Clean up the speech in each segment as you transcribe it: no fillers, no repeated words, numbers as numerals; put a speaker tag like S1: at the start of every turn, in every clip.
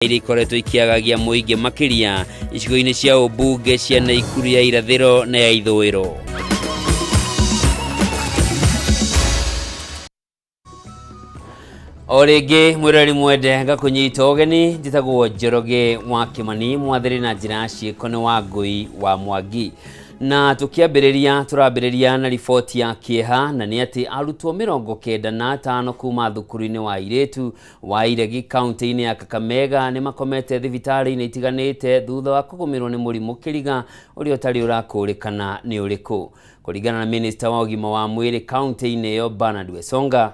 S1: Iria ikoretwo ikĩagagia mũingĩ makĩria icigo-inĩ cia ũmbunge cia Naikuru ya irathĩro na ya ithũĩro. O rĩngĩ mwĩroreri mwende ngakũnyita ũgeni, njĩtagwo Njoroge wa Kĩmani, mwathĩrĩ na njĩra ya ciĩko nĩ wa Ngũi wa Mwangi. Na tũkĩambĩrĩria tũrambĩrĩria na riboti ya kĩeha, na nĩ atĩ arutwo 95 kuma thukuru-inĩ wa airĩtu wa Iregi kaunti-inĩ ya Kakamega nĩ makomete thibitarĩ-inĩ itiganĩte thutha wa kũgũmĩrwo nĩ mũrimũ kĩriga ũrĩa ũtarĩ ũrakũrĩkana nĩ ũrĩkũ. Kũringana na minista wa ũgima wa mwĩrĩ kaunti-inĩ ĩyo Bernard Wesonga,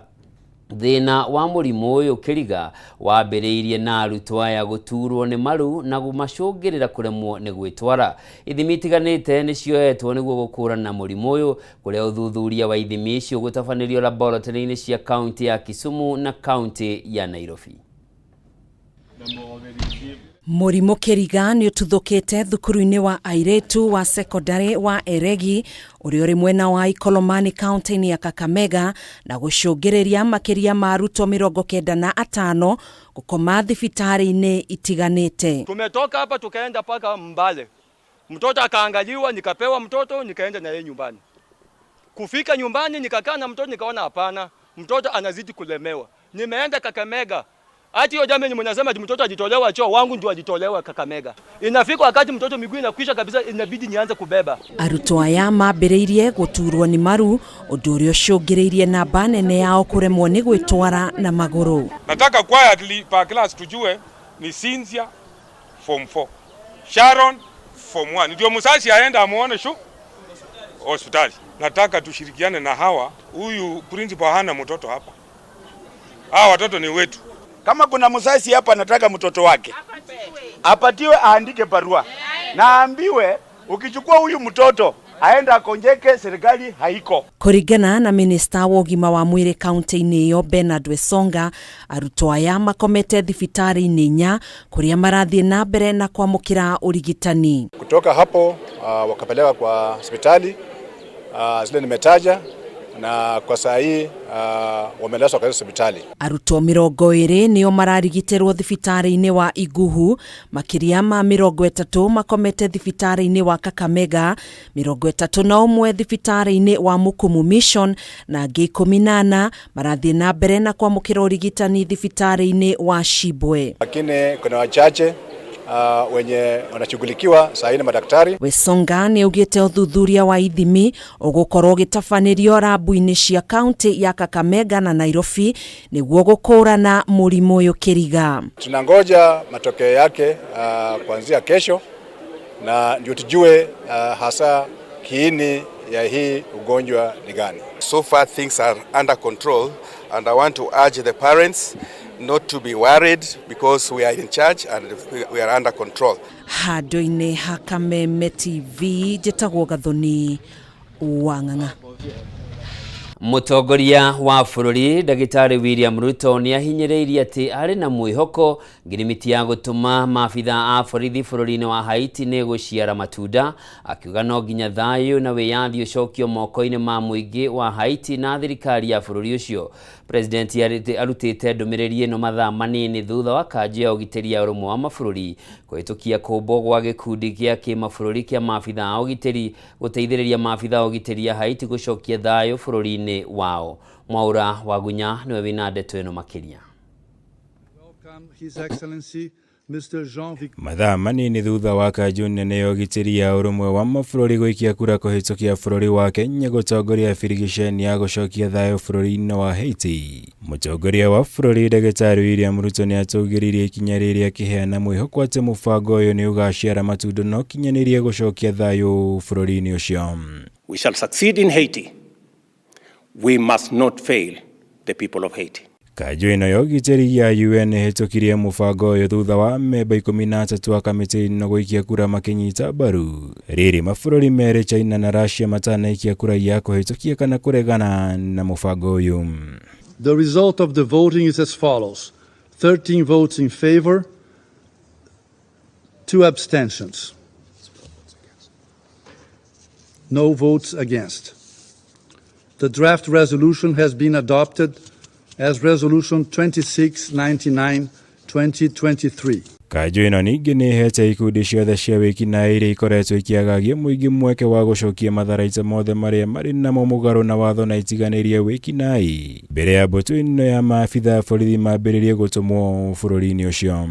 S1: thĩna wa mũrimũ ũyũ kĩriga wambĩrĩirie na arutwo aya gũturwo nĩ maru na gũmacũngĩrĩra kũremwo nĩ gwĩtwara. Ithimi itiganĩte nĩ cioetwo nĩguo gũkũrana mũrimũ ũyũ, kũrĩa ũthuthuria wa ithimi icio gũtabanĩrio laboratory-inĩ cia kaunti ya Kisumu na kaunti ya Nairobi.
S2: Mũrimũ kĩriga nĩ ũtuthũkĩte thukuru-inĩ wa airĩtu wa sekondarĩ wa Eregi ũrĩa ũrĩ mwena wa Ikolomani kaunti-inĩ ya Kakamega na gũcũngĩrĩria makĩria ma arutwo 95 gũkoma thibitarĩ-inĩ itiganĩte.
S3: Tumetoka hapa tukaenda paka Mbale, mtoto akaangaliwa, nikapewa mtoto nikaenda na yeye nyumbani. Kufika nyumbani nikakaa na mtoto nikaona hapana, mtoto anazidi kulemewa. Nimeenda Kakamega. Hata hiyo jambo ni mnasema ati mtoto ajitolewa choo, wangu ndio ajitolewa Kakamega. Inafika wakati mtoto miguu inakwisha kabisa, inabidi nianze kubeba.
S2: Arutwo aya mambĩrĩirie gũturwo nĩ maru, ũndũ ũrĩa ũcũngĩrĩirie namba nene yao kũremwo nĩ gwĩtwara na magũrũ.
S4: Nataka quietly per class tujue ni Cynthia form 4, Sharon form 1. Ndio mzazi aenda amuone shu hospitali. Nataka tushirikiane na hawa. Huyu principal hana mtoto hapa. Hawa watoto ni wetu.
S5: Kama kuna mzazi hapa anataka mtoto wake apatiwe, aandike barua na aambiwe ukichukua huyu mtoto aenda akonjeke, serikali haiko.
S2: Kũringana na minista wa ũgima wa mwĩrĩ kaunti-inĩ ĩyo Bernard Wesonga, arutwo aya makomete thibitarĩ-inĩ inya kũrĩa marathiĩ na mbere na kwamũkĩra ũrigitani.
S6: Kutoka hapo wakapeleka kwa hospitali zile nimetaja, na kwa saa hii wamelazwa katika hospitali.
S2: Arutwo 20 nĩo mararigitĩrwo thibitarĩ-inĩ wa Iguhu, makĩria ma 30 makomete thibitarĩ-inĩ wa Kakamega, 31 thibitarĩ-inĩ wa Mukumu Mission na angĩ 14 marathiĩ na mbere na kwamũkĩra ũrigitani thibitarĩ-inĩ wa Shibwe.
S6: Lakini kuna wachache wenye wanashughulikiwa saa hii na madaktari.
S2: Wesonga nĩ augĩte ũthuthuria wa ithimi ũgũkorwo ũgĩtabanĩrio rabu-inĩ cia kaunti ya Kakamega na Nairobi nĩguo gũkũrana mũrimũ ũyũ kĩriga.
S6: Tunangoja matokeo yake kuanzia kesho na ndio tujue hasa kiini ya hii ugonjwa ni gani.
S7: So far things are under control and I want to urge the parents not to be worried because we are in charge and we are under control.
S2: Handũ-inĩ ha Kameme TV njĩtagwo Gathoni wa Ng'ang'a.
S1: Mũtongoria wa bũrũri Ndagĩtarĩ William Ruto nĩ ahinyĩrĩirie atĩ arĩ na mwĩhoko ngirimiti ya gũtũma maabitha a borithi bũrũri-inĩ wa Haiti nĩ gũciara matunda, akiuga no nginya thayũ na wĩyathi ũcokio moko-inĩ ma mũingĩ wa Haiti na thirikari ya bũrũri ũcio. President arutĩte ndũmĩrĩri ĩno mathaa manini thutha wa kanjũ ya ũgitĩri ya ũrũmwe wa mabũrũri kũhĩtũkia kũmbwo gwa gĩkundi gĩa kĩmabũrũri kĩa maabitha a ũgitĩri gũteithĩrĩria maabitha a ũgitĩri a Haiti gũcokia thayũ bũrũri-inĩ wao. Mwaura Wagunya nĩwe wĩna ndeto ĩno makĩria.
S8: His Excellency Mr. Jean Vic
S9: Mathaa manini thutha wa kanjũ nene ya ũgitĩri ya ũrũmwe wa mabũrũri gũikia kura kũhĩtũkia bũrũri wa Kenya gũtongoria birigiceni ya gũcokia thayũ bũrũri-inĩ wa Haiti. Mũtongoria wa bũrũri Ndagĩtarĩ William Ruto nĩ atũgĩririe ikinya rĩrĩ akĩheana mwĩhoko atĩ mũbango ũyũ nĩ ũgaciara matunda na ũkinyanĩrie gũcokia thayũ bũrũri-inĩ ũcio.
S10: We shall succeed in Haiti. We must not fail the people of Haiti.
S9: Kanjũ ĩno ya ũgitĩri ya UN ĩhĩtũkirie mũbango ũyũ thutha wa memba 13 a kamĩtĩ ĩno gũikia kura makĩnyita mbaru. Rĩrĩ mabũrũri merĩ China na Russia matanaikia kura ya kũhĩtũkia kana kũregana na mũbango ũyũ.
S8: The result of the voting is as follows: 13 votes in favor, 2 abstentions, no votes against. The draft resolution has been adopted as Resolution 2699-2023.
S9: Kanjũ ĩno ningĩ nĩ ĩhete ikundi ciothe cia wĩkinaĩ iria ikoretwo ikĩagagia mũingĩ mweke wa gũcokia matharaita mothe marĩa marĩ namo mũgarũ na watho na itiganĩrie wĩkinaĩ mbere ya mbũtũ ĩno ya maabitha a borithi mambĩrĩrie gũtũmwo bũrũri-inĩ ũcio.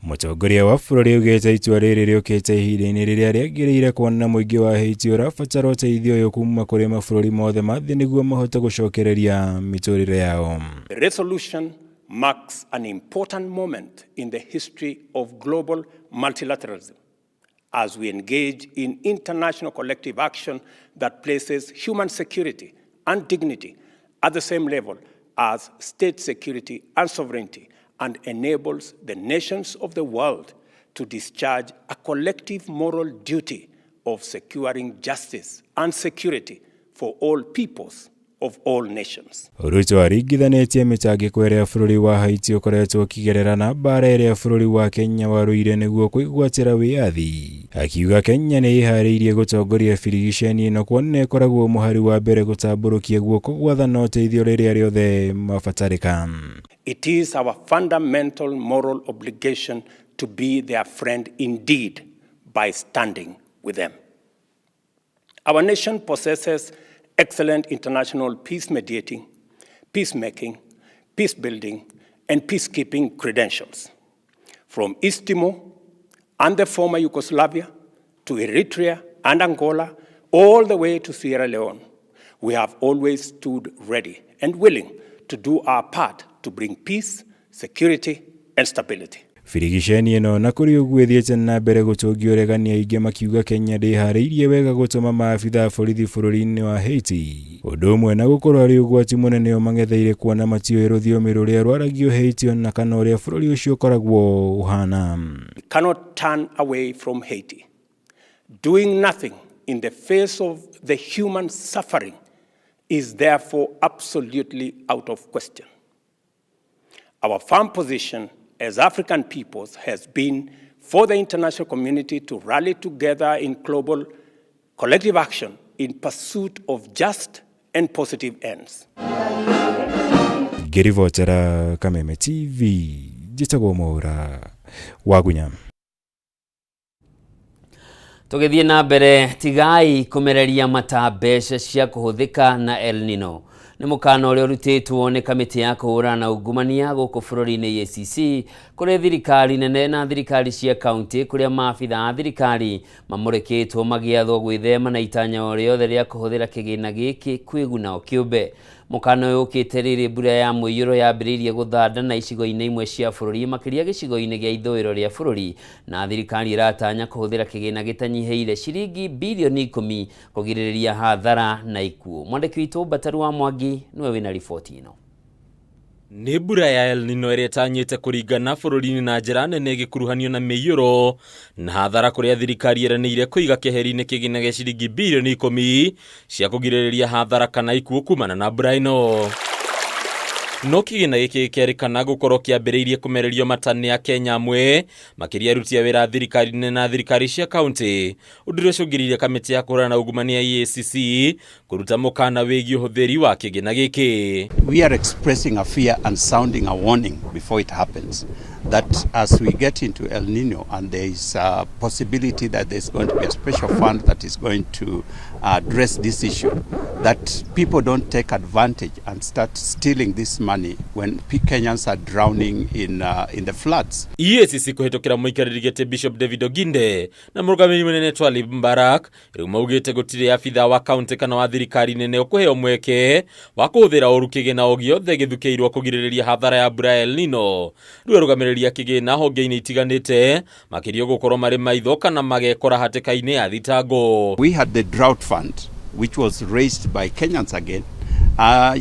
S9: Mũtongoria wa bũrũri augĩte itua rĩrĩ rĩũkĩte ihinda-inĩ rĩrĩa rĩagĩrĩire kuona mũingĩ wa Haiti ũrabatara ũteithio ũyũ kuma kũrĩ mabũrũri mothe ma thĩ nĩguo mahote gũcokereria mĩtũrĩre yao.
S10: The resolution marks an important moment in the history of global multilateralism as we engage in international collective action that places human security and dignity at the same level as state security and sovereignty and enables the nations of the world to discharge a collective moral duty of securing justice and security for all peoples of all nations.
S9: Ruto aringithanĩtie mĩtangĩko ĩrĩa bũrũri wa Haiti ũkoretwo ũkĩgerera na mbara ĩrĩa bũrũri wa Kenya warũire nĩguo kwĩgwatĩra wĩyathi, akiuga Kenya nĩ ĩharĩirie gũtongoria birigiceni ĩno kuona ĩkoragwo mũhari wa mbere gũtambũrũkia guoko gwathana ũteithio rĩrĩa rĩothe mabatarĩka.
S10: It is our fundamental moral obligation to be their friend indeed by standing with them. Our nation possesses excellent international peace mediating, peacemaking, peace building, and peacekeeping credentials. From East Timor and the former Yugoslavia to Eritrea and Angola, all the way to Sierra Leone, we have always stood ready and willing to do our part to bring peace, security, and stability.
S9: Birigiceni ĩno na kũrĩ ũguo ĩthiĩte na mbere gũtũngio ũregani aingĩ makiuga Kenya ndĩharĩirie wega gũtũma maabitha a borithi bũrũri-inĩ wa Haiti, ũndũ ũmwe na gũkorwo arĩ ũgwati mũnene ũmang'etheire kuona matiũĩ rũthiomi rũrĩa rwaragio Haiti ona kana ũrĩa bũrũri ũcio ũkoragwo ũhana.
S10: We cannot turn away from Haiti. Doing nothing in the face of the human suffering is therefore absolutely out of question. Our firm position as African peoples has been for the international community to rally together in global collective action in pursuit of just and positive ends.
S9: Ngĩribotera Kameme TV, njĩtagwo Mwaũra Wagunya.
S1: Tũgĩthiĩ na mbere, tigai kũmereria mata mbeca cia kũhũthĩka na El Nino. Nĩ mũkana ũrĩa ũrutĩtwo nĩ kamĩtĩ ya kũhũrana na ungumania gũkũ bũrũri-inĩ EACC kũrĩ thirikari nene na thirikari cia kaunti kũrĩa maabitha a thirikari mamũrĩkĩtwo magĩathwo gwĩthema na itanya o rĩothe rĩa kũhũthĩra kĩgĩna gĩkĩ kwĩguna o kĩũmbe. Mũkana ũyũ ũkĩte rĩrĩ mbura ya mũiyũro yambĩrĩirie gũthanda na icigo-inĩ imwe cia bũrũri makĩria gĩcigo-inĩ gĩa ithũĩro rĩa bũrũri na thirikari ĩratanya kũhũthĩra kĩgĩna gĩtanyihĩire ciringi bilioni 10 kũgirĩrĩria hathara na ikuũ. Mwandĩki witũ Mbataru wa Mwangi nĩwe wĩna riboti ĩno.
S11: Nĩ mbura ya El Nino ĩrĩa ĩtanyĩte kũringana bũrũri-inĩ na njĩra nene ĩgĩkuruhanio na mĩiyũro na hathara kũrĩa thirikari ĩranĩire kũiga keheri-inĩ kĩgĩna gĩa ciringi bilioni 10 cia kũgirĩrĩria hathara kana ikuũ kumana na mbura ĩno. No kĩgĩna gĩkĩ gĩkerĩkana gũkorwo kĩambĩrĩirie kũmererio mata nĩ Akenya amwe makĩria aruti a wĩra thirikari-inĩ na thirikari cia kaunti, ũndũ ũrĩa ũcũngĩrĩirie kamĩtĩ ya kũhũrana na ungumania EACC kũruta mũkana wĩgiĩ ũhũthĩri wa kĩgĩna gĩkĩ.
S12: We are expressing a fear and sounding a warning before it happens that as we get into El Nino and there is a possibility that there's going to be a special fund that is going to address this issue, that people don't take advantage and start stealing this money when Kenyans are drowning in the floods.
S11: EACC kũhĩtũkĩra mũikarĩri gĩtĩ Bishop David Oginde na mũrũgamĩrĩri mũnene Twalib Mbarak rĩu maugĩte gũtirĩ abitha wa kaunti kana wa thirikari nene ũkũheo mweke wa kũhũthĩra ũru kĩgĩna o gĩothe gĩthukĩirwo kũgirĩrĩria hathara ya mbura ya El Nino. Rĩu arũgamĩrĩri a kĩgĩna honge-inĩ itiganĩte makĩria gũkorwo marĩ maitho kana magekora hatĩka-inĩ ya thitango.
S12: We had the drought fund which was raised by Kenyans again,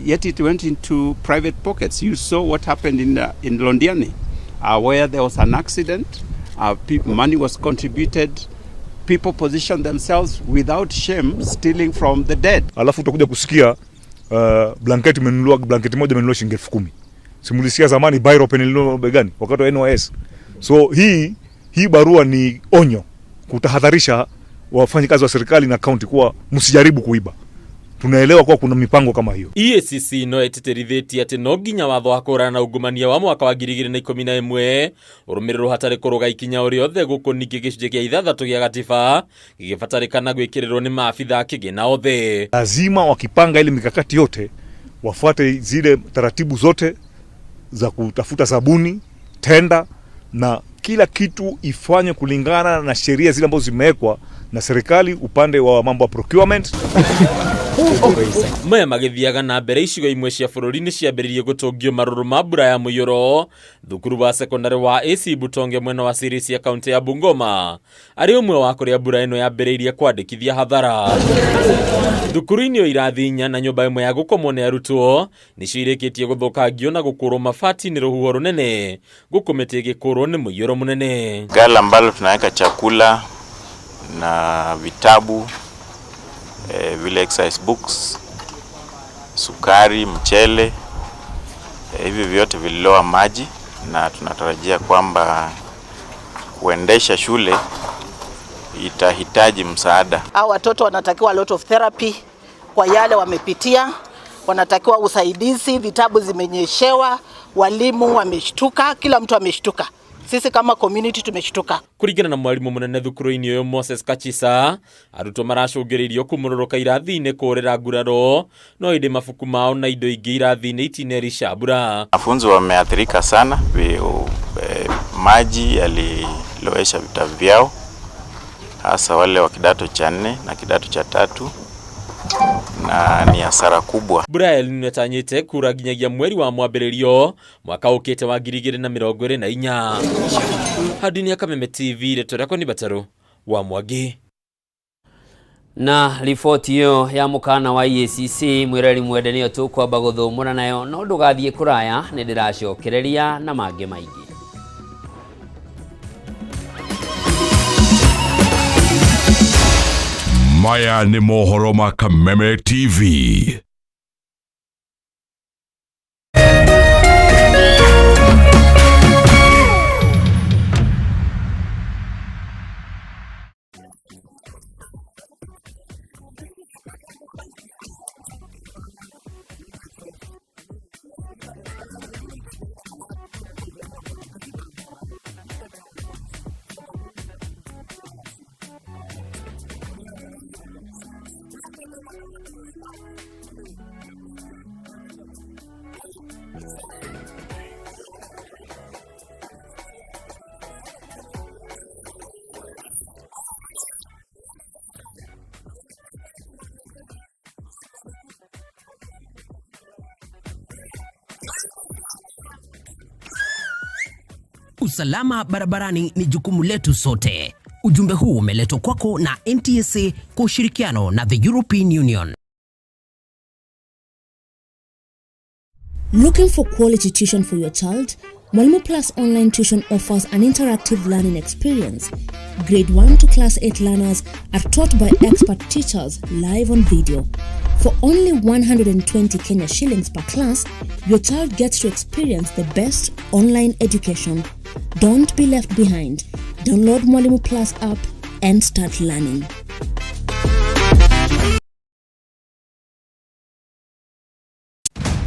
S12: yet it went into private pockets. You saw what happened in Londiani, where there was an accident, money was contributed, people positioned themselves without shame stealing from the dead.
S4: Alafu utakuja kusikia blanketi imenunuliwa, blanketi moja imenunuliwa shilingi 10,000. Simulisia zamani Biro pen ilinunua bei gani wakati wa NYS. So hii barua ni onyo kutahadharisha wafanyikazi wa serikali na county kuwa msijaribu kuiba.
S13: Tunaelewa kuwa kuna mipango kama hiyo.
S11: EACC no ĩtĩtĩrithĩtie atĩ no nginya watho wa kũhũrana na ungumania wa mwaka wa 2011 ũrũmĩrĩrwo hatarĩ kũrũga ikinya o rĩothe, gũkũ ningĩ gĩcunjĩ kĩa ithathatũ gĩa gatiba gĩgĩbatarĩkana gwĩkĩrĩrwo nĩ maabitha kĩgĩna othe.
S13: Lazima wakipanga ile mikakati yote wafuate zile taratibu zote za kutafuta sabuni, tenda na kila kitu ifanywe kulingana na sheria zile ambazo zimewekwa na serikali upande wa mambo ya procurement.
S11: Maya magĩthiaga na mbere, icigo imwe cia bũrũri nĩ ciambĩrĩirie gũtũngio marũrũ ma mbura ya mũiyũro. Thukuru wa sekondarĩ wa AC Butonge mwena wa Sirisia kaunti ya Bungoma arĩ ũmwe wa kũrĩa mbura ĩno yambĩrĩirie kwandĩkithia hathara. Thukuru-inĩ ĩyo irathi inya na nyũmba ĩmwe ya gũkomwo nĩ arutwo nĩcio irĩkĩtie gũthũkangio na gũkũrwo mabati nĩ rũhuho rũnene, gũkũ mĩtĩ ĩgĩkũrwo nĩ mũiyũro mũnene.
S14: Gala ambalo tunaweka chakula na vitabu, vile exercise books, sukari, mchele, hivi vyote vililoa maji, na tunatarajia kwamba kuendesha shule itahitaji msaada.
S15: Hao watoto wanatakiwa a lot of therapy kwa yale wamepitia, wanatakiwa usaidizi, vitabu zimenyeshewa, walimu wameshtuka, kila mtu ameshtuka. Sisi kama community tumeshtuka.
S11: Kũringana na mwarimũ mũnene thukuru-inĩ ũyũ Moses Kachisa, arutwo maracũngĩrĩirio kũmũrũrũka irathi-inĩ kũũrĩra nguraro, no ĩndĩ mabuku mao na indo ingĩ irathi-inĩ itinerica mbura.
S14: Wanafunzi wameathirika sana, maji yalilowesha vitabu vyao, hasa wale wa kidato cha 4 na kidato cha 3, na ni hasara kubwa.
S11: Mbura ya El Nino ĩtanyĩte kura nginyagia mweri wa mwambĩrĩrio mwaka ũkĩte wa 2024. Handini ya Kameme TV, rĩtwa rĩakwa nĩ Batarũ wa Mwangi.
S1: Na riboti ĩyo ya mũkana wa EACC mwĩrori mwende nĩyo tũkwamba gũthũmũra nayo, no ndũgathiĩ kũraya, nĩ ndĩracokereria na mangĩ maingĩ.
S16: Maya nĩ mohoro ma Kameme TV.
S17: Usalama barabarani ni jukumu letu sote. Ujumbe huu umeletwa kwako na NTSA kwa ushirikiano na the European Union.
S18: Looking for quality tuition for your child? Mwalimu Plus Online Tuition offers an interactive learning experience. Grade 1 to Class 8 learners are taught by expert teachers live on video. For only 120 Kenya shillings per class, your child gets to experience the best online education. Don't be left behind. Download Mwalimu Plus app and start learning.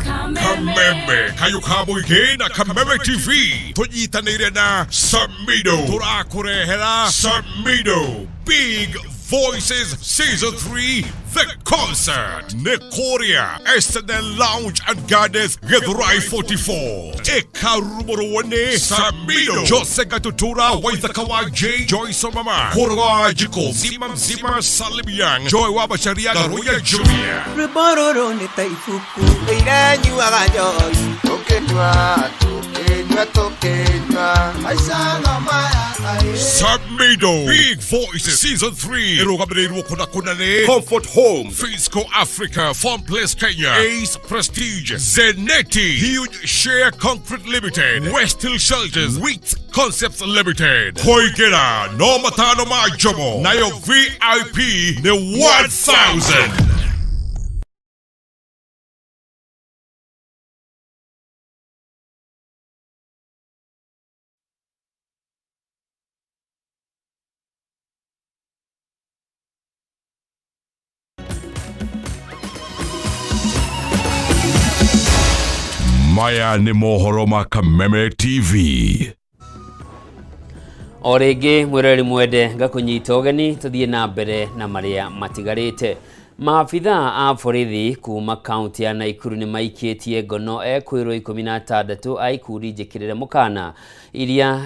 S16: Kameme kayo ka mũingĩ na Kameme TV tũnyitanĩire na Samido, tũrakũrehera Samido Big Voices Season 3 The Concert nĩ kũrĩa SNL Lounge and Gardens Githurai 44, ĩkarumũrwo nĩ Samido, Jose Gatutura, Waithaka wa J, Joyce Mama, Hũrũga wa Jiko, Zima Mzima, Salim Young, Joy wa Macharia, Garuya Junior.
S19: Rwĩmbo rũrũ nĩ ta ibuku ĩranyuaga njohi, tũkĩnyua tũkĩnyua tũkĩnyua maica no maya.
S16: Samido Big Voices Season 3 ĩrũgamĩrĩirwo kũna kũna nĩ Comfort Home, Fisco Africa, Farm Place Kenya, Ace Prestige, Zenetti, Huge Share Concrete Limited, West Hill Shelters, Wheat Concepts Limited. Kũingĩra no matano ma njomo, nayo VIP nĩ 1000. Maya nĩ mohoro ma Kameme TV.
S1: O rĩngĩ mwĩroreri mwende ngakũnyita ũgeni tũthiĩ na mbere na marĩa matigarĩte. Maabithaa a borithi kuma kaunti ya Naikuru nĩ maikĩtie ngono ekwĩrwo 16 a ikundi njĩkĩrĩre mũkana iria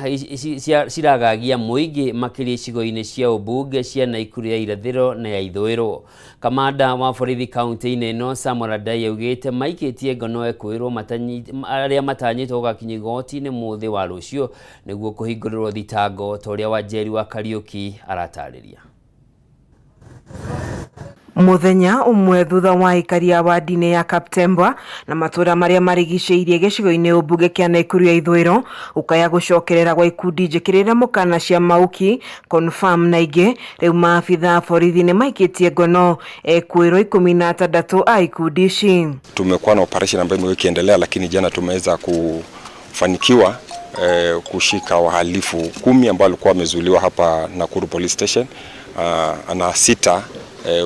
S1: ciragagia mũingĩ makĩria icigo-inĩ cia ũmbunge cia Naikuru ya irathĩro na ya ithũĩro. Kamanda wa borithi kaunti-inĩ ĩno Samuel Adai augĩte maikĩtie ngono ekwĩrwo arĩa matanyĩtwo gũgakinya igoti-inĩ mũthĩ wa rũciũ nĩguo kũhingũrĩrwo thitango ta ũrĩa Wanjeri wa Kariũki aratarĩria.
S20: Muthenya umwe thutha wa aikari a wadi-inĩ ya Kaptembwa na matũra marĩa marigicĩirie gĩcigo-inĩ ũmbunge kĩa Naikuru ya ithũĩro gũkaya gũcokerera gwa ikundi njĩkĩrĩre mũkana cia Mauki, Confirm na ingĩ, rĩu maabitha a borithi nĩ maikĩtie ngono ekwĩrwo 16 a ikundi ici.
S7: Tumekuwa na operation ambayo imekuwa ikiendelea, lakini jana tumeweza kufanikiwa kushika wahalifu 10 ambao walikuwa wamezuiliwa hapa Nakuru Police Station na 6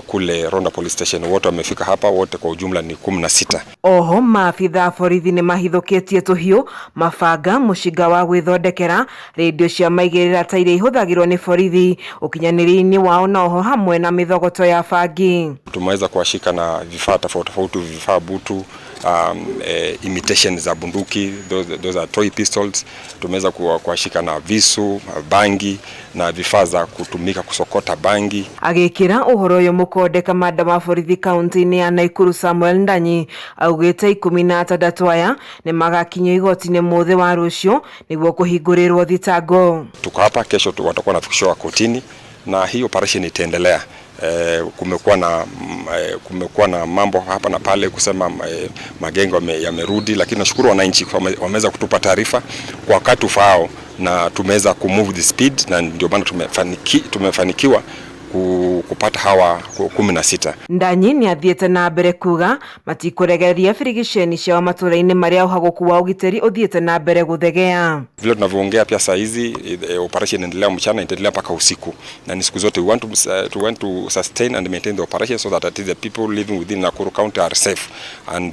S7: kule Ronda Police Station. Wote wamefika hapa, wote kwa ujumla ni 16.
S20: Oho maabitha a borithi nĩ mahithũkĩtie tũhiũ, mabanga, mũcinga wa gwĩthondekera, redio cia maigĩrĩra ta iria ihũthagĩrwo nĩ borithi ũkinyanĩria-inĩ wao na oho hamwe na mĩthogoto ya bangi.
S7: Tumeweza kuwashika na vifaa tofauti tofauti, vifaa butu, imitation za bunduki, those are toy pistols. Tumeweza kuwashika na visu, bangi na vifaa za kutumika kusokota bangi.
S20: Agĩkĩra ũhoro ũyũ mũkonde kamanda wa borithi kaunti-inĩ ya Naikuru Samuel Ndanyi augĩte 16 aya nĩ magakinyio igoti-inĩ mũthĩ wa rũciũ nĩguo kũhingũrĩrwo thitango.
S7: Tuko hapa kesho, watakuwa wanafikishwa kotini na hii operation itaendelea. Kumekuwa na mambo hapa na pale kusema magengo yamerudi, lakini nashukuru wananchi wameweza kutupa taarifa kwa wakati ufaao na tumeweza kumove the speed, na ndio maana tumefanikiwa kupata hawa 16.
S20: Ndanyi nĩ athiĩte na mbere kuga matikũregereria birigiceni ciao matũra-inĩ marĩa ũhagũku wa ũgitĩri ũthiĩte na mbere gũthegea.
S7: Vile tunavyoongea pia saa hizi operation inaendelea mchana, inaendelea mpaka usiku, na ni siku zote we want to sustain and maintain the operation so that at least the people living within Nakuru County are safe and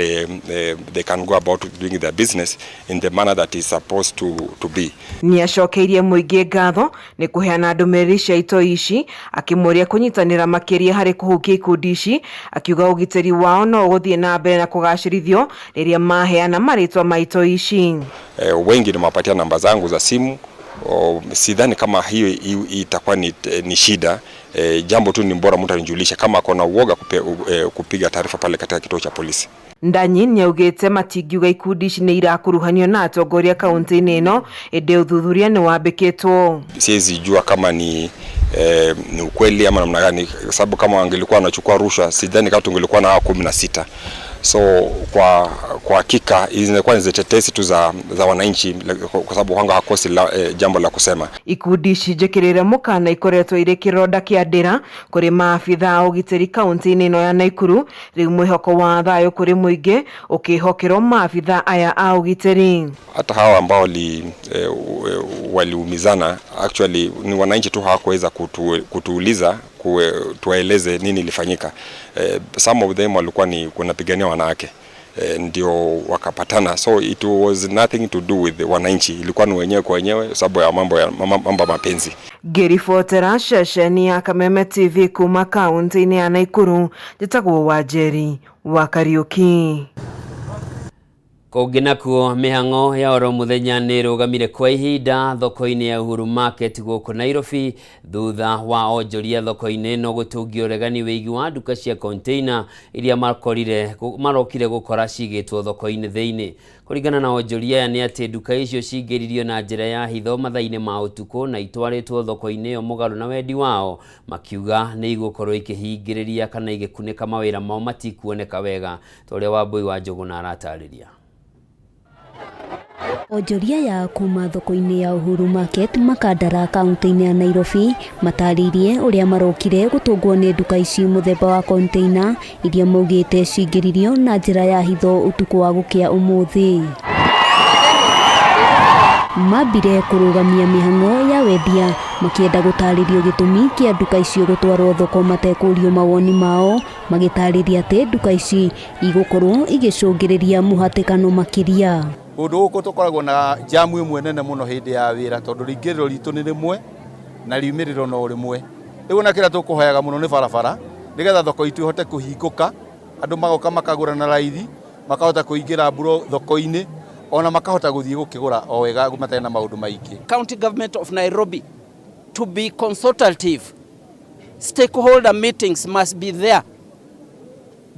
S7: they can go about doing their business in the manner that is supposed to be.
S20: Nĩ acokeirie mũingĩ ngatho nĩ kũheana ndũmĩrĩri cia itoi ici, akĩmũria kũnyitanĩra makĩria harĩ kũhukia ikundi ici, akiuga ũgitĩri wao no ũgũthiĩ na mbere na kũgacĩrithio rĩrĩa maheana marĩtwa ma itoi ici.
S7: Wengi nimewapatia namba zangu za simu. Sidhani kama hiyo itakuwa ni shida. Jambo tu ni bora mtu anijulishe kama akona uoga kupiga taarifa pale katika kituo cha polisi.
S20: Ndanyi nĩaugĩte matingiuga ikundi ici nĩ irakuruhanio na atongoria kaunti-inĩ ĩno, ĩndĩ ũthuthuria nĩ wambĩkĩtwo.
S7: Siwezi jua kama ni ukweli ama namna gani, sababu kama wangelikuwa wanachukua rushwa sidhani kama tungelikuwa na hao 16. So kwa hakika hizi zinakuwa ni tetesi tu za wananchi, kwa sababu wanga hakosi jambo la kusema.
S20: Ikundi ici njĩkĩrĩre mũkana ikoretwo irĩ kĩronda kĩa ndĩra kũrĩ maabitha a ũgitĩri kaunti-inĩ ĩno ya Naikuru, rĩu mwĩhoko wa thayũ kũrĩ mũingĩ ũkĩhokerwo maabitha aya a ũgitĩri.
S7: Hata hawa ambao waliumizana actually ni wananchi tu hawakuweza kutuuliza tuwaeleze nini ilifanyika. Some of them walikuwa ni kunapigania wanawake, ndio wakapatana, so it was nothing to do with wananchi, ilikuwa ni wenyewe kwa wenyewe sababu ya mambo ya mapenzi.
S20: Ngĩribotera ceceni ya Kameme TV kuma kaunti-inĩ ya Naikuru, njĩtagwo Wanjeri wa Kariũki.
S1: Kũngĩ nakuo mĩhang'o ya oro mũthenya nĩ ĩrũgamire kwa ihinda thoko-inĩ ya Uhuru Market gũkũ Nairobi thutha wa onjoria thoko-inĩ ĩno gũtũngia ũregani wĩgiĩ wa nduka cia container iria marokire gũkora cigĩtwo thoko-inĩ thĩinĩ. Kũringana na onjoria aya nĩ atĩ nduka icio cingĩririo na njĩra ya hitho mathaa-inĩ ma ũtukũ na itwarĩtwo thoko-inĩ ĩyo mũgarũ na wendi wao, makiuga nĩ igũkorwo ikĩhingĩrĩria kana igĩkunĩka mawĩra mao matikuoneka wega, ta ũrĩa Wambui wa Njũgũna aratarĩria.
S21: Onjoria ya kuma thoko-inĩ ya Uhuru Market Makandara kaunti-inĩ ya Nairobi matarĩirie ũrĩa marokire gũtũngwo nĩ nduka ici mũthemba wa container iria maugĩte cingĩririo na njĩra ya hitho ũtukũ wa gũkĩa ũmũthĩ. Mambire kũrũgamia mĩhang'o ya wendia makĩenda gũtarĩrio gĩtũmi kĩa nduka icio gũtwarwo thoko matekũrio mawoni mao, magĩtarĩria atĩ nduka ici igũkorwo igĩcũngĩrĩria mũhatĩkano makĩria.
S3: Kũndũ gũkũ tũkoragwo na jamu ĩmwe nene mũno hĩndĩ ya wĩra tondũ rĩingĩrĩro ritũ nĩ rĩmwe na riumĩrĩro no rĩmwe. Rĩu ona kĩrĩa tũkũhoyaga mũno nĩ barabara nĩgetha thoko itũ ĩhote kũhingũka, andũ magoka makagũra na raithi, makahota kũingĩra mburo thoko-inĩ ona makahota gũthiĩ gũkĩgũra o wega matarĩ na maũndũ maingĩ.
S22: County Government of Nairobi to be consultative. Stakeholder meetings must be there.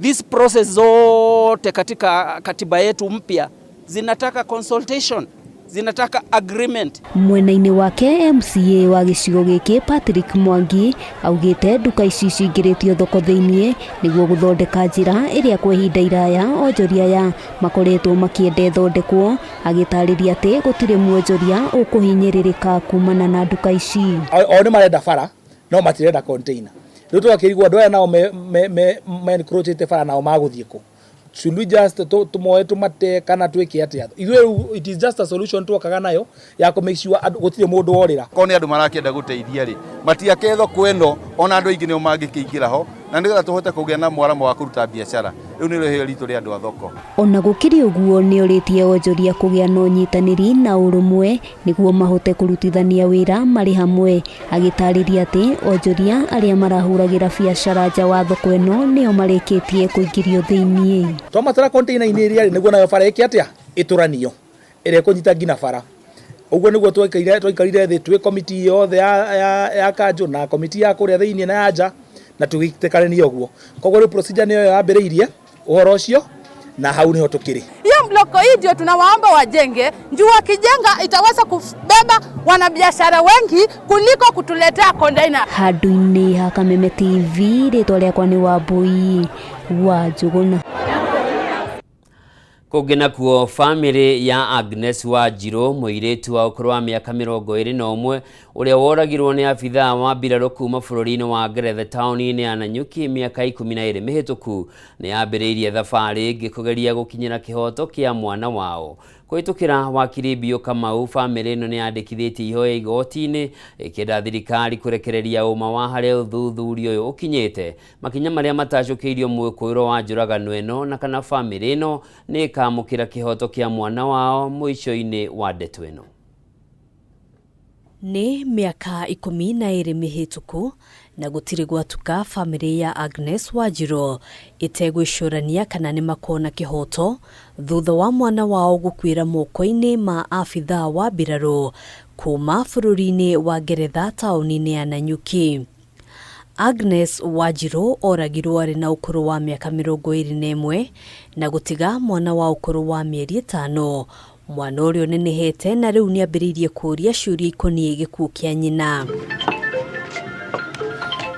S22: This process zote katika katiba yetu mpya zinataka consultation, zinataka agreement.
S21: Mwena-inĩ wake MCA wa gĩcigo gĩkĩ Patrick Mwangi augĩte nduka ici cingĩrĩtio thoko thĩiniĩ nĩguo gũthondeka njĩra ĩrĩa kwa ihinda iraya onjoria aya makoretwo makĩenda ĩthondekwo, agĩtarĩria atĩ gũtirĩ mwonjoria ũkũhinyĩrĩrĩka kumana na nduka ici.
S23: O nĩ marenda bara no matirenda container. Rĩu tũgakĩrigwo andũ aya nao me encroachĩte bara nao magũthiĩ kũ? Should we just tũmoe tũmate kana twĩke atĩa? Ithuĩ rĩu it is just a solution twokaga nayo ya kũ make sure andũ gũtirĩ mũndũ worĩra.
S3: Korwo nĩ andũ marakĩenda gũteithia rĩ, matiake thoko ĩno ona andũ aingĩ nĩo mangĩkĩingĩra ho na nĩgetha tũhote kũgĩa na mwaramo wa kũruta biacara. Rĩu nĩrĩo iheo ritũ rĩa andũ a thoko.
S21: Ona gũkĩrĩ ũguo nĩorĩtie onjoria kũgĩa na ũnyitanĩri na ũrũmwe nĩguo mahote kũrutithania wĩra marĩ hamwe, agĩtarĩria atĩ onjoria arĩa marahũragĩra biacara nja wa thoko ĩno nĩo marĩkĩtie kũingĩrio thĩiniĩ.
S23: Twamatwara container-inĩ ĩrĩa rĩ, nĩguo nayo bara ĩke atĩa? Ĩtũranio ĩrĩa ĩkũnyita nginya bara. Ũguo nĩguo twaikarire thĩ twĩ komiti yothe ya kanjũ na komiti ya kũrĩa thĩiniĩ na ya nja na tũgĩtĩkanĩria ũguo. Koguo rĩu procedure nĩyo yambĩrĩirie ũhoro ũcio na hau nĩho tũkĩrĩ.
S24: Hiyo mloko hii ndio tunawaomba wajenge, juu wakijenga itaweza kubeba wanabiashara wengi kuliko kutuletea container.
S21: Handũ-inĩ ha Kameme TV, rĩtwa rĩakwa nĩ Wambui wa Njũgũna.
S1: Kũngĩ nakuo bamĩrĩ ya Agnes Wanjirũ, mũirĩtu wa ũkũrũ wa mĩaka 21 ũrĩa woragirwo nĩ abithaa wa mbirarũ kuma bũrũri-inĩ wa Ngeretha taũni-inĩ ya Nanyuki mĩaka 12 mĩhĩtũku, nĩ yambĩrĩirie thabarĩ ĩngĩ kũgeria gũkinyĩra kĩhoto kĩa mwana wao. Kũhĩtũkĩra wakiri Biũ Kamau, bamĩrĩ ĩno nĩ yandĩkithĩtie ihoya igoti-inĩ ĩkĩenda thirikari kũrekereria ũma wa harĩa ũthuthuria ũyũ ũkinyĩte, makinya marĩa matacũkĩirio mwĩkũĩrwo wa njũragano ĩno na kana bamĩrĩ ĩno nĩ ĩkamũkĩra kĩhoto kĩa mwana wao mũico-inĩ wa ndeto ĩno.
S2: Nĩ mĩaka 12 mĩhĩtũku na gũtirĩ gwatuka bamĩrĩ ya Agnes Wanjirũ ĩtegwĩcũrania kana nĩ makona kĩhoto thutha wa mwana wao gũkuĩra moko-inĩ ma abithaa wa mbirarũ kuma bũrũri-inĩ wa Ngeretha taũni-inĩ ya Nanyuki. Agnes Wanjirũ oragirwo arĩ na ũkũrũ wa mĩaka 21 na gũtiga mwana wa ũkũrũ wa mĩeri 5, mwana ũrĩa ũnenehete na rĩu nĩambĩrĩirie kũũria ciũria ikoniĩ gĩkuũ kĩa nyina.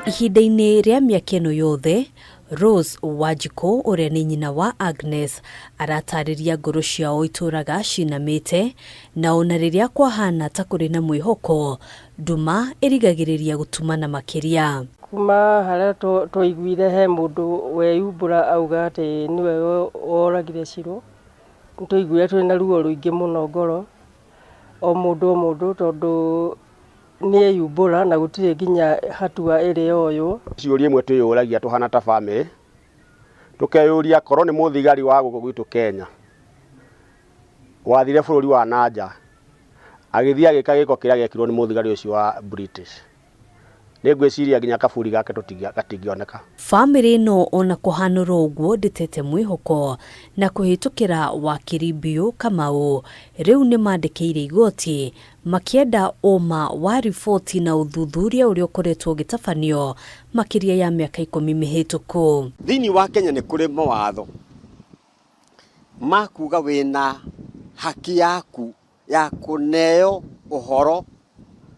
S2: Ihinda-inĩ rĩa mĩaka ĩno yothe, Rose Wanjikũ ũrĩa nĩ nyina wa Agnes aratarĩria ngoro ciao itũraga cinamĩte, na ona rĩrĩa kwahana ta kũrĩ na mwĩhoko, nduma ĩrigagĩrĩria gũtumana makĩria.
S25: Kuma harĩa twaiguire he mũndũ weyumbũra auga atĩ nĩwe woragire Shiro, nĩtwaiguire twĩna ruo rũingĩ mũno ngoro, o mũndũ o mũndũ, tondũ nĩeyumbũra na gũtirĩ nginya hatua ĩrĩa yoywo.
S26: Ciũria imwe twĩyũragia tũhana ta bamĩrĩ, tũkeyũria korwo nĩ mũthigari wa gũkũ gwitũ Kenya wathire bũrũri wa nanja agĩthiĩ agĩka gĩko kĩrĩa gĩekirwo nĩ mũthigari ũcio wa British, nĩngwĩciria nginya kaburi gake gatingĩoneka.
S2: Bamĩrĩ ĩno ona kũhanũra ũguo ndĩtete mwĩhoko na kũhĩtũkĩra wakiri Biũ Kamau rĩu nĩmandĩkĩire igoti makĩenda ũma wa riboti na ũthuthuria ũrĩa ũkoretwo ũgĩtabanio makĩria ya mĩaka 10 mĩhĩtũku.
S27: Thĩinĩ wa Kenya nĩ kũrĩ mawatho ma kuga wĩna haki yaku ya kũneo ũhoro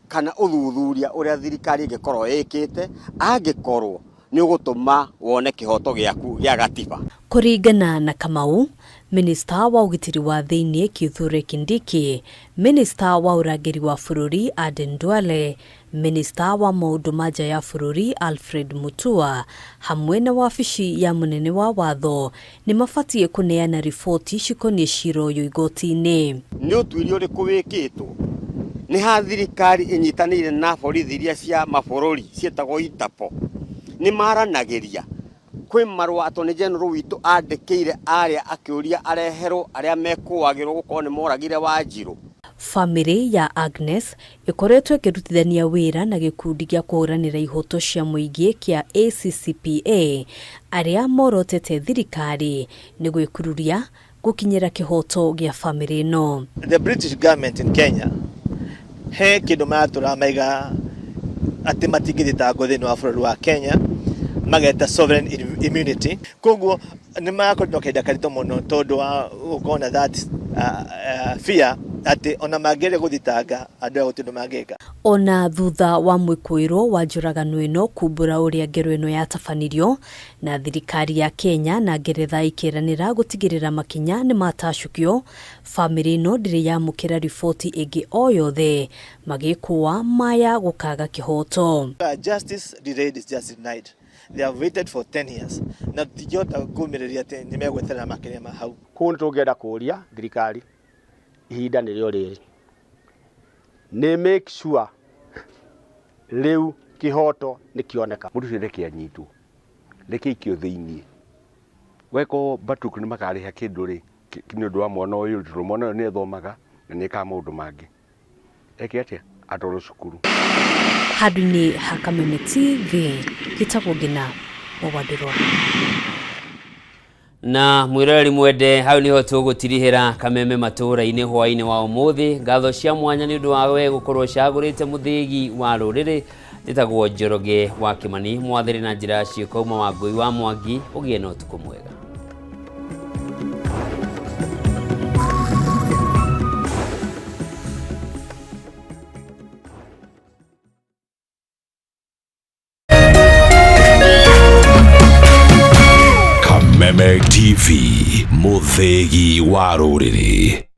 S27: kana ũthuthuria ũrĩa thirikari ĩngĩkorwo ĩkĩte angĩkorwo nĩ ũgũtũma wone kĩhoto gĩaku gĩa gatiba.
S2: Kũringana na Kamau,
S4: Minista wa ũgitĩri wa thĩinĩ Kithure Kindiki, Minista wa ũrangĩri wa bũrũri Aden Duale, Minista wa maũndũ ma nja ya bũrũri Alfred Mutua hamwe na wabici ya mũnene wa watho nĩ mabatiĩ kũneana riboti cikoniĩ cira ũyũ igoti-inĩ.
S27: Nĩ ũtuĩria ũrĩkũ wĩkĩtwo nĩ ha thirikari ĩnyitanĩire na borithi iria cia mabũrũri ciĩtagwo Interpol? Nĩ maranagĩria? Kwĩ marũa Attorney General witũ andĩkĩire arĩa akĩũria areherwo arĩa mekũagĩrwo gũkorwo nĩ moragire Wanjirũ.
S4: Famĩlĩ ya Agnes ĩkoretwo ĩkĩrutithania wĩra na gĩkundi gĩa kũhũranĩra ihoto cia mũingĩ kĩa ACCPA arĩa morotete thirikari nĩ gwĩkururia gũkinyĩra kĩhoto gĩa famĩlĩ ĩno.
S5: The British government in Kenya he kĩndũ maratũra maiga atĩ matingĩthitangwo thĩinĩ wa bũrũri wa Kenya, mageta sovereign immunity. Koguo nĩ marakorirwo na kahinda karitũ mũno tondũ wa gũkorwo na that fear atĩ ona mangĩgeria gũthitanga andũ aya gũtirĩ ũndũ mangĩka.
S4: Ona thutha wa mwĩkũĩrwo wa njũragano ĩno kumbũra ũrĩa ngero ĩno yatabanirio, na thirikari ya Kenya na Ngeretha ikĩranĩra gũtigĩrĩra makinya nĩ matacũkio, famĩlĩ ĩno ndĩrĩ yamũkĩra riboti ĩngĩ o yothe, magĩkũa maya gũkaga kĩhoto.
S5: Justice delayed is justice denied. They have waited for 10 years na tũtingĩhota kũmĩrĩria atĩ nĩ megweterera makĩria ma hau.
S26: Koguo nĩ tũngĩenda kũria thirikari ihinda nĩrĩo rĩrĩ, nĩ make sure rĩu kĩhoto nĩ kĩoneka.
S6: Mũndũ ũcio reke anyitwo, reke aikio thĩiniĩ. Weko Batuk nĩ makarĩha kĩndũ rĩ, nĩ ũndũ wa mwana ũyũ, tondũ mwana ũyũ nĩ athomaga na nĩ ekaga maũndũ mangĩ. Eke atĩa? Atwarwo cukuru.
S4: Handũ-inĩ ha Kameme TV, gĩtagwo Ngina wa Wandirwa.
S1: Na mwiroreri mwende, hau niho tũgũtirihĩra Kameme matũũra-inĩ hwaĩ-inĩ wa ũmũthĩ. Ngatho cia mwanya nĩ ũndũ wa we gũkorwo ũcagũrĩte mũthĩgi wa rũrĩrĩ. Njĩtagwo Njoroge wa Kĩmani, mwathĩrĩ na njĩra ya ciĩko uma wa Ngũi wa Mwangi. Ũgĩe na ũtukũ mwega.
S16: Kameme TV, mũthĩgi wa rũrĩrĩ.